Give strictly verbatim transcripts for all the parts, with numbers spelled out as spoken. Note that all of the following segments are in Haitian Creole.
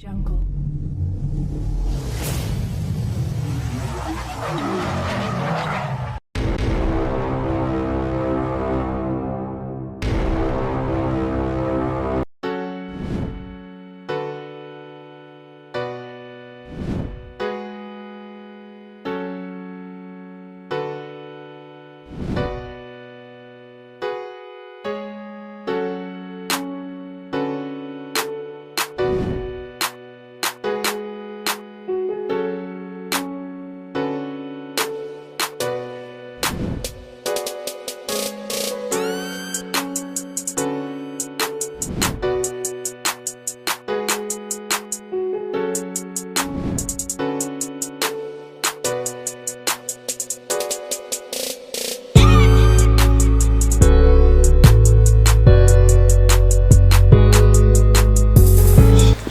Jungle.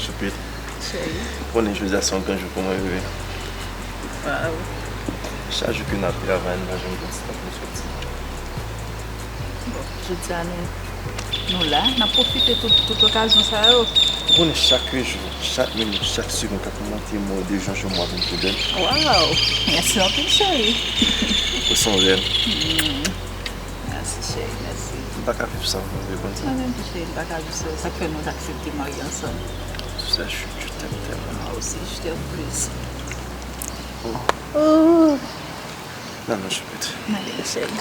Choupit. Cheri. Ou konnen jodi a se yon gran jou pou mwen, bebe. Waw. Chak jou ke n ap travay, n pa janm gen ti tan pou n soti. Bon, jodi a nou, nou la, n ap pwofite tout, tout okazyon sa yo. Ou konnen chak jou, chak minit, chak segonn k ap monte mò de jou an jou mwa vin pi bèl. Waw! Mèsi anpil, cheri. Ou se yon rèn. Hmm. Mèsi, cheri, mèsi. M pa ka viv san ou, ou konn sa. Mwen menm tou, cheri, m pa ka viv san ou. Sa k fè nou t aksepte marye ansanm. Sachou, je t'aime tellement. Moi aussi, je t'aime plus. Oh. Oh. Non, non, je peux. Allez, chérie.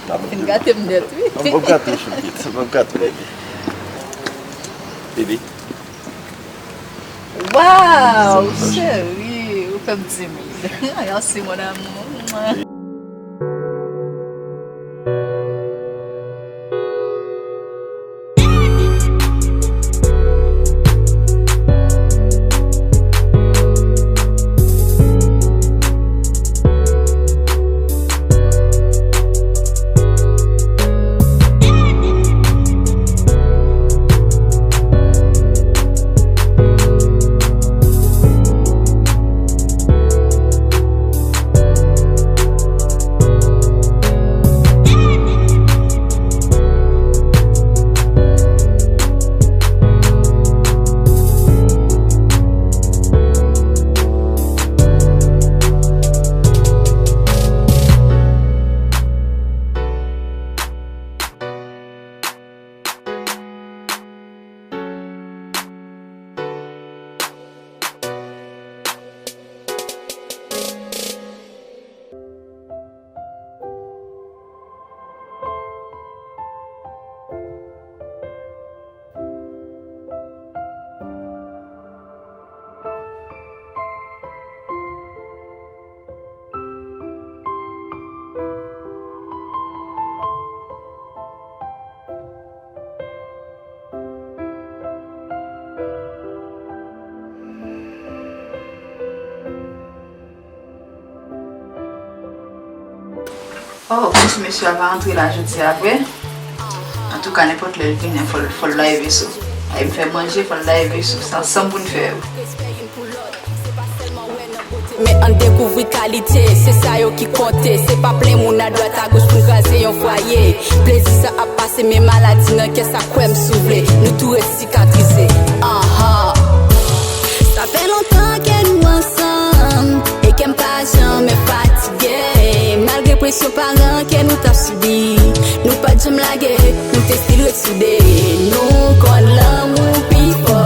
Ou fin gate m nèt, wi. Mwen gate w, Choupit. Mwen gate w, bebe. Bebe. Waw, cheri, ou fè m timid. Merci, mon amour. Oh, ti mesye a pa antre la jodi a vre. Antouka, nenpòt lè l vini, fò l, fò l lave sou. Ay, m fè manje, fò l lave sou. Se ansanm pou n fè yo. Men ann dekouvri kalite, se sa yo ki konte. Se pa plen moun adwat agoch pou n kraze yon fwaye. Plezi sa ap pase, men maladi nan kè sa kwè m si w vle. Nou tou ret sikatrize. Aha. Sa fè lontan ke nou ansanm, e ke m pa janmen fatige. Malgre presyon paran ke nou t ap sibi, nou pa t janm lage, nou te still ret soude. Nou konn lanmou pi fò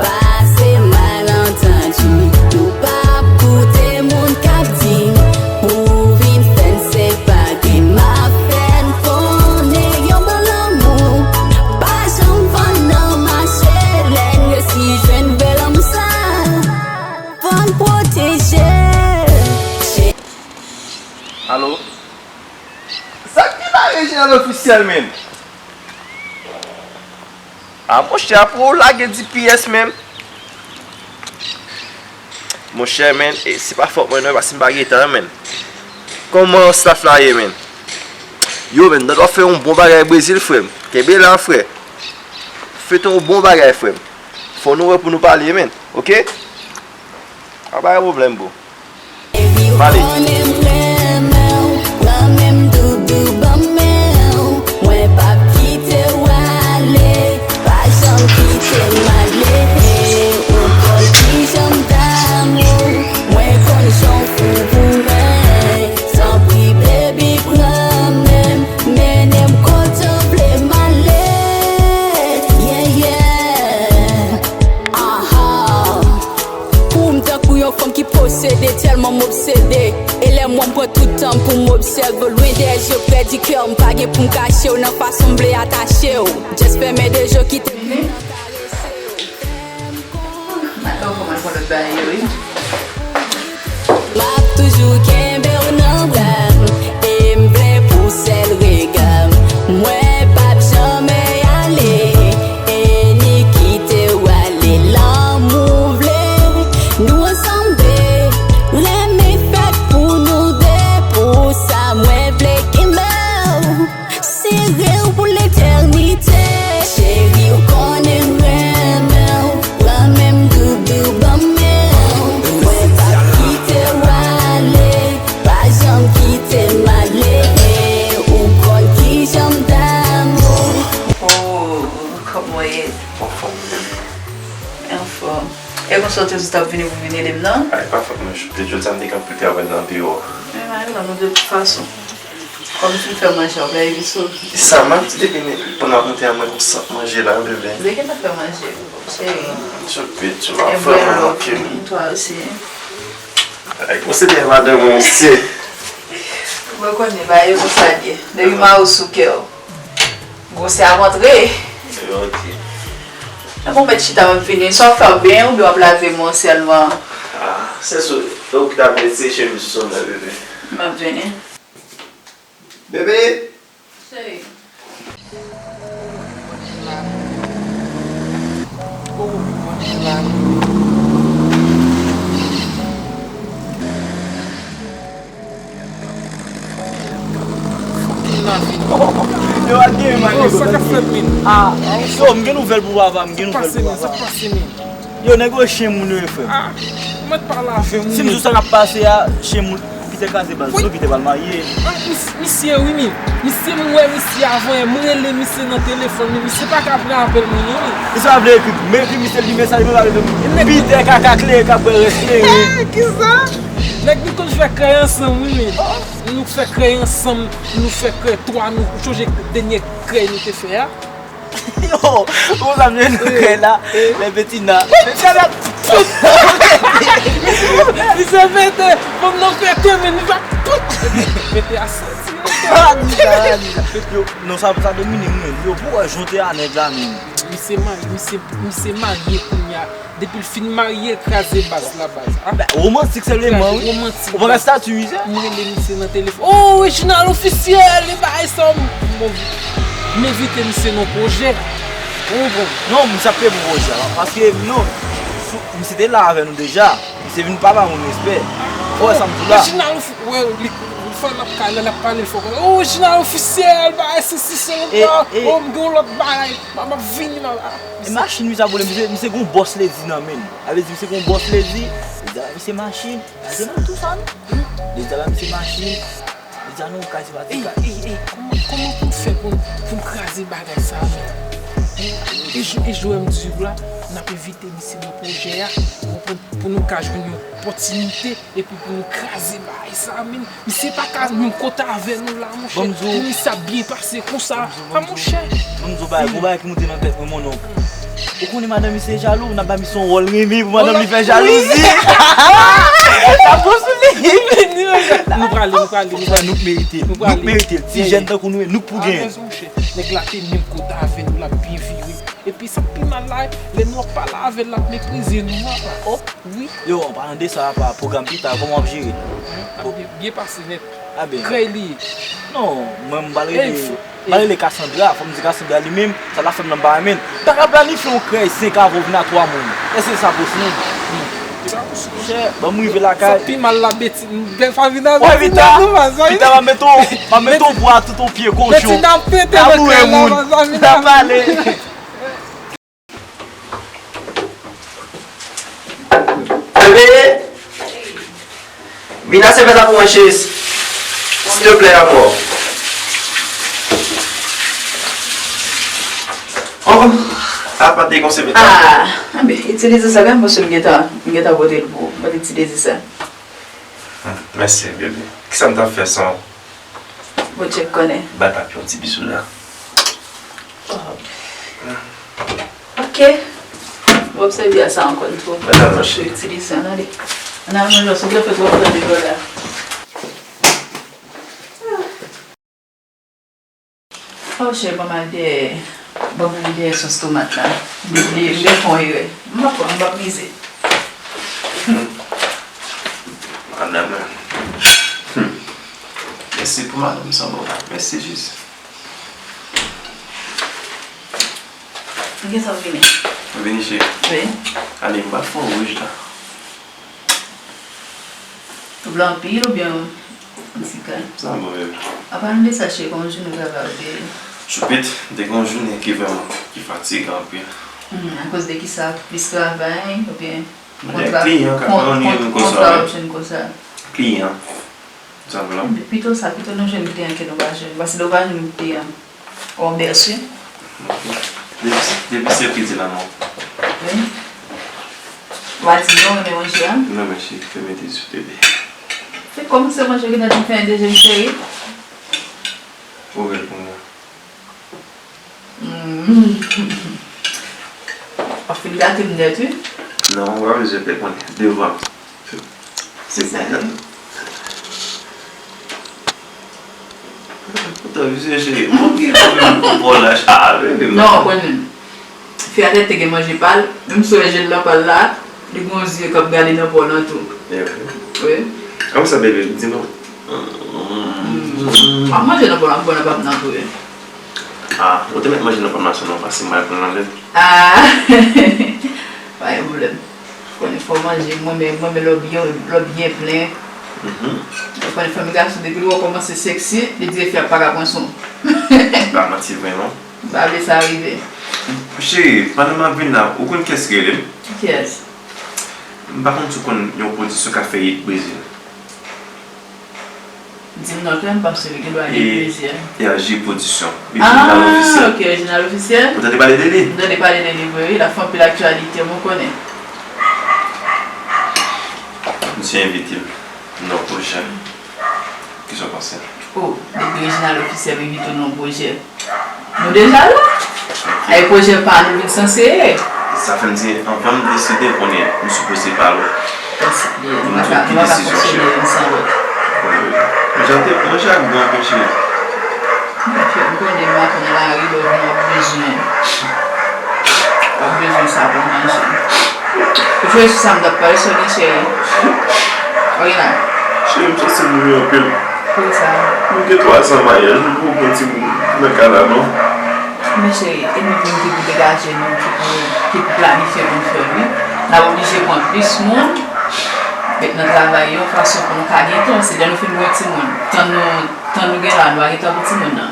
pase malantandi. Nou p ap koute moun k ap di n pou vin fè n separe. M ap fè n konnen yon bon lanmou pa janm vann nan mache. Lè n resi jwenn vrè lanmou sa, fò n pwoteje. Alo? Sa k gen la, Reginald Officiel, menn? A, monchè, apre w lage D P S, menn. Monchè, menn, e, se pa fòt mwen, non, paske m pa gen tan, menn. Kòman staff la ye, menn? Yo, menn, nou dwe fè yon bon bagay Brezil, frè m. Kenbe la, frè. Fete yon bon bagay, frè m. Fò nou wè pou nou pale, menn. Oke? Pa bay pwoblèm, bro. Pale. Konnen m renmen w, pran men m doudou ban men w. Mwen p ap kite w ale, pa janm kite Tout tan pou m obsève w, lwen dèyè je, prè di kè, m pa gen pou m kache w nan fason m vle atache w. Just fèmen de je, kite m nan karese w. Fè m konn. Maten w kòmanse yon lòt bagay yo, wi. M ap toujou kenbe w nan bra m, e m vle pou w sèl rega m. Mwen p ap janmen ale, e ni kite w ale. Lanmou vle nou ansanm de, renmen fèt pou nou de. Pou sa mwen vle kenbe w, sere w pou letènite. Cheri, w konnen m renmen w, pran men m doudou, ban m men w. Mwen p ap kite w ale, pa janm kite m ale. Ou konn kijan m damou. Oh, kòman w ye? Anfòm. Anfòm. E konsa w te di w t ap vini pou vin ede m nan? Ay, pa fòt mwen, jodi a m te gen anpil travay nan biwo a. Men, mari la, nou de tout fason. Kòm w fin fè manje a, w bay vin sou. Sa m ap di depi pandan maten an, mwen konn sant manje la, bebe. Depi w fè manje, cheri. Tchoupi, tchoupi, ap fè mwen manke m. Toi aussi. Ay, konsidere madanm mwen, mesye. Mwen konnen, bagay yo konsa l ye. Depi mari w sou kè w. Gwosè ap antre. Yo di. Lè mwen mèt chita, m ap vini. Sa w fè, w byen oubyen w ap lave men w sèlman? Ah, se sou, ou ki ta mete chemiz sou mwen, bebe. M ap vini. Bebe! Cheri. Yo, al gen yon mani. Yo, sa k ap fèt, men? Ah, yo, m gen nouvèl pou papa, m gen nouvèl pou papa. Sa k pase, men? Yo, nèg yo chen moun yo, frè. Ah, ou mèt pale avè m, si m di w sa k ap pase a, chen moun, Pitè kraze baz, non, Pitè pral marye. Ah, mis-, misye, wi, men. Misye, m wè misye avan yè, m rele misye nan telefòn, men misye pa ka pran apèl mwen, non, men. Misye pa vle ekri, m ekri misye, li mesaj, li pa vle ekri. Pitè kaka klere k ap bwè rès klere. Kisa? Nèg nou konn fè krèy ansanm, wi, men. Nou fè krèy ansanm, nou fè krèy twa, nou sonje dènye krèy nou te fè a? Yo, ou konn sa m jwenn nan krèy la? Lè Betina. Betina la. Misye pete, fanm nan pete, men nou fè tout. Pete a santi. Ah, Nina, Nina. Yo, non, sa, sa domine mwen. Yo, pou wè jan w te a nèg la, men. Misye marye, misye, misye marye kounye a. Depi l fin marye, l kraze baz la, baz. Ah, ben, romantik sèlman, wi. Romantik. Ou pa wè stati misye? M rele misye nan telefòn. Oh, Reginald Officiel, e bagay sa, m, m, m envite misye nan pwojè. Ou konprann? Non, misye ap peye pou pwojè a, paske, non, sou, misye te la avè nou deja. Misye vin pa ba moun respè. Ou wè sa m di w la? Reginald Ofi-, wè, li, li fè l ap ka, lè l ap pale, l fò konn, oh, Reginald Officiel, bagay, sesi, sela, oh, m gen yon lòt bagay, m ap vini, m ap, ah. E machin misye ap woule, misye, misye gon boss lady nan men l. Sa vle di misye gon boss lady. Lady a ba misye machin. Gade nan tou sa, non? Lady a ba misye machin. Lady a non, kay se pa ti kay. Ey, ey, ey, kòman, kòman pou n fè pou n, pou n kraze bagay sa, men? E, e jan, e jan m di w la, n ap envite misye nan pwojè a, ou konprann, pou nou ka jwenn yon opòtinite, epi pou nou kraze bagay sa, men. Misye pa ka menm kote avè nou la, monchè. Pou misye ap byen pase konsa. Ah, monchè. Ban m di w bagay, gon bagay ki moute nan tèt mwen, mon onk. Ou konnen madanm misye jalou, n ap ba misye yon wòl renmen pou madanm li fè jalouzi. N ap pran sou li. Nou prale, nou prale, nou prale. Nou k merite l. Nou k merite l. Ti jèn tankou nou ye, nou k pou genyen. Nèg la te menm kote avè nou, l ap byen vire. Epi sa k pi mal la, lè nou ap pale avè l, l ap meprize nou, apa. Oh, wi. Yo, an palan de sa, apa, pwogram pita, kòman w ap jere l? Ap byen, byen pase nèt. Ah ben. Krèy li ye. Non, mwen, m pral rele, m pral rele Cassandra, fò m di Cassandra li menm, sa l ap fè m nan m pa renmen l. Pa ka planifye yon krèy senk avan w vin a twa moun. Èske sa posib? Chè, ban m rive lakay. Sa pi mal la, Beti. Bèl pa vin avè Vita. Vita, m ap mete w, m ap mete w bwa tout yon pye kochon. Beti, n ap pete nan krèy la, moun. N ap pale. Bebe! Vin a sèvès la pou mwen, cheri. Silteplè, amò. Oh, apa te gon sèvès la. Ah, anben, itilize sa, men, paske m gentan, m gentan pote l pou ou. Mwen itilize sa. Hmm, mèsi, bebe. Kisa m t ap fè san ou? Bondye k konnen. Bat ap yon ti bisou la. Oh. Ok. M ap sèvi a sa ankò, n twò. Mwen nan manche. Itilize sa, tande. Ann al manje, souple, fè twòp tan devan la. Oh, cheri, ban m al dèyè, ban m al dèyè sòs tomat la. M te bliye, m te fè yon erè. M p ap pran, m p ap mize. Madanm lan. Hmm. Mèsi pou madanm sa, bon. Mèsi jis. Gen sa w vini? Ou vini, cheri? Wi. Ale, m pral fè w wouj la. Ou vle anpil oubyen yon ti kal? Sa bon, bebe. Apa nou de sa, cheri, kòman jounen travay ou te ye? Choupit, m te gen yon jounen ki vrèman, ki fatigan anpil. Hmm, akoz de kisa? Plis travay oubyen kontra, kliyan k ap rann yo konsa, kontra w ap jwenn konsa? Kliyan. Sa vle? Pito sa, pito nou jwenn kliyan ke nou pa jwenn. Paske lè w pa jwenn kliyan, w ap dèsi. Depi, depi se piti la non. Wi. W a di non, renmen manje a? Non, mèsi. Fè mete sou tele. Se kòm se manje ki nan di fè dezyèm seri. Ouvè l pou mwen. Hmm. W ap fin gate m nèt, wi. Non, ou pa bezwen fè konnen. Devan. Se sa, wi. Poutan, visye cheri, mwen gen pwoblèm pou bò lach. Ah, bebe, non, ou konnen. Fi a tèt te gen manje pa l, menm si w wè je l nan pa l la, li gen yon zye k ap gade nan bò l an tou. Wi. Apre sa, bebe, di non. M ap manje nan bò l, bò l ap ap nan tou, wi. Ah, ou te mèt manje nan pa m la sèlman, paske m al pran nan lè. Ah! Pa gen pwoblèm. Konnen fò manje, mwen menm, mwen menm lè w byen, lè w byen plen. Ou konnen fanmi gason, depi l wè w kòmanse sexy, li di fi a pa ka pran swen w. Pa manti vre non. M pa vle sa rive. Cheri, pandan m ap vin la, ou konn kiyès ki rele m? Kiyès? M pa konn si w konn yon pwodisyon k ap fè hit Brezil. Di m non, klè, m pa sou li, gen dwa gen plizyè. R G Production, Reginald Officiel. Ah, ok, Reginald Officiel. Ou tande pale de li? M tande pale de li vre, wi, l ap fè anpil aktyalite, mwen konnen. Misye envite m nan yon pwojè. Kisa w panse? Oh, depi Reginald Officiel envite w nan yon pwojè. Nou deja la. Ay pwojè pa nou vin sanse ye. Sa fè m di, anvan m deside, konnen m sipoze pale w. Pou m di w ki desizyon, cheri. Manje ak bon anpil, cheri. Manje, m konnen m ap nan lari, lè w vin w ap bezwen. W ap bezwen sa pou manje. Ou chwazi sou sa m t ap pale, sa w gen, cheri? Ou gen la? Cheri, m santi m lwen anpil. Poukisa? Nou gen twa zan maryaj, nou poko pran timoun nan kay la non. Men cheri, e nou menm ki pou degaje nou, ki pou, ki pou planifye pou n fè l, wi. N ap oblije pran plis moun, met nan travay yon fason pou nou ka gen tan. Se lè nou fin gen timoun, tan nou, tan nou gen la, nou pa gen tan pou timoun nan.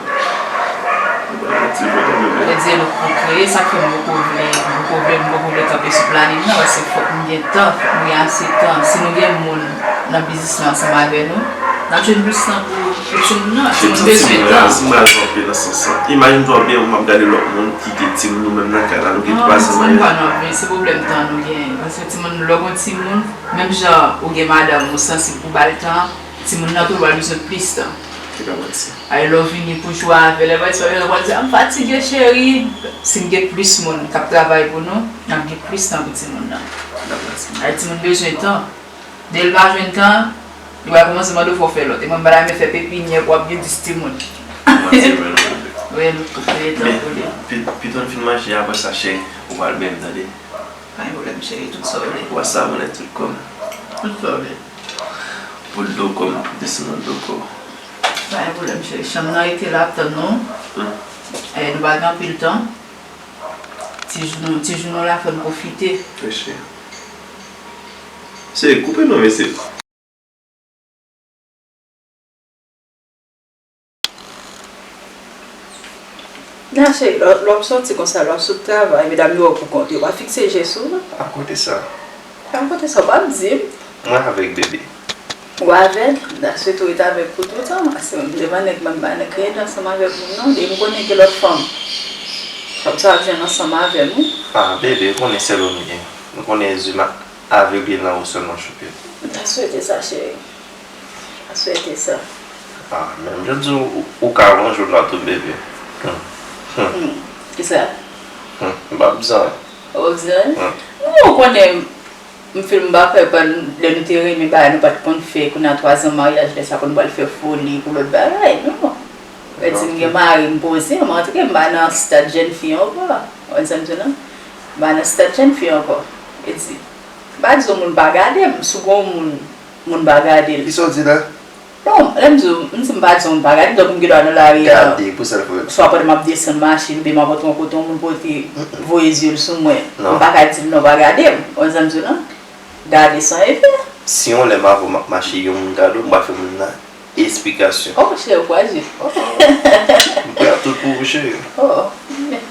Mwen di nou pou kreye, sa k fè m poko vle, m poko vle, m poko vle kanpe sou planin nan, paske fòk m gen tan, fòk m gen ase tan. Si nou gen moun nan biznis lan ansanm avè nou, n ap jwenn plis tan pou, pou timoun nan. Timoun bezwen tan. Timoun raje anpil nan sans sa. Imajine twa byen, m ap gade lòt moun ki gen timoun, nou menm nan kay la, nou gen twa zan maryaj. Non, timoun pa nou ap jwenn, se pwoblèm tan nou genyen. Paske timoun, lè w gen timoun, menm jan ou gen madanm ou sansib pou ba l tan, timoun nan tou pral bezwen plis tan. Se pa manti. Ay, lè w vini pou jwe avè l, lè w pral di, "M fatige, cheri." Si n gen plis moun k ap travay pou nou, n ap gen plis tan pou timoun nan. Se pa manti. Ay, timoun bezwen tan. Depi l pa jwenn tan, li pral kòmanse mande w fò w fè lòt. E mwen, m pa ta renmen fè pepinyè pou w ap gen dis timoun. Manti vre non, bebe. Wi, nou tout rete tankou li. Men, pi-, pito n fin manje, apre sa, cheri, ou pral byen m tande. Pa gen pwoblèm, cheri, tout sa w vle. Wè sa, mwen tout kò m. Tout sa w vle. Pou do kò m, desann nan do kò w. Pa gen pwoblèm, cheri. Chanm nan rete la ap tann nou. Hmm. E, nou pa gen anpil tan. Ti jou nou, ti jou nou la, fò n pwofite. Wi, cheri. Cheri, koupe non, mesye. Nan cheri, lè, lè w ap soti konsa, lè w ap sot travay, medam yo wè w pou kont yo, pa fikse je sou ou non. Akote sa. Akote sa, w p ap di m. Mwen avèk bebe. Ou avèk? M ta swete w ret avèk pou toutan, paske m devan nèg, m pa nèg rete ansanm avèk moun non. Depi m konnen gen lòt fanm, fanm sa ap jwenn ansanm avè m wi. Ah, bebe, ou konnen sèl ou m gen. M konnen zye m ap avegle nan ou sèlman, Choupit. M ta swete sa, cheri. M ta swete sa. Ah, menm jan di ou, ou ka ranje w la tou, bebe. Hmm. Hmm. Hmm. Kisa? Hmm. M pa bezwen. Ou pa bezwen? Hmm. Non, ou konnen, m fè m pa fè, pa, lè nou te renmen bagay, nou pa t konn fè, kounye a twa zan maryaj, lè sa pou nou pral fè foli pou lòt bagay, non. Mwen di m gen mari, m poze, m antre, m pa nan stad jèn fi ankò. Ou konn sa m di w lan? M pa nan stad jèn fi ankò. E di, m pa di w moun pa gade m, si w gon moun, moun pa gade l. Kisa w di la? Non, lè m di w, m di m pa di w moun pa gade m, donk m gen dwa nan lari a. Gade, pou sa l fè. Swa pandan m ap desann machin, oubyen m ap antre yon kote, yon moun pote, voye zye l sou mwen. M pa ka di l non, pa gade m. Ou konn sa m di w lan? Gade san efè. Si yon lè m avè w m ap mache, yon moun gade w, m pral fè moun nan esplikasyon. Oh, cheri, ou kouraje. M prè a tout pou ou, cheri. Oh, men.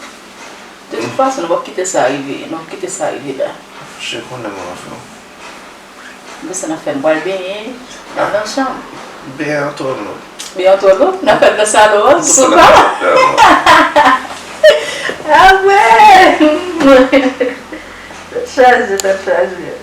De tout fason, nou p ap kite sa rive, nou p ap kite sa rive la. Cheri, konnen mwen anfen. Desann nan fè m pral benyen, nan nan chanm. Benyen an twò lou. Benyen an twò lou? Nan fè l nan salon an, sou pa? Ah, wè! Tèt chaje, tèt chaje.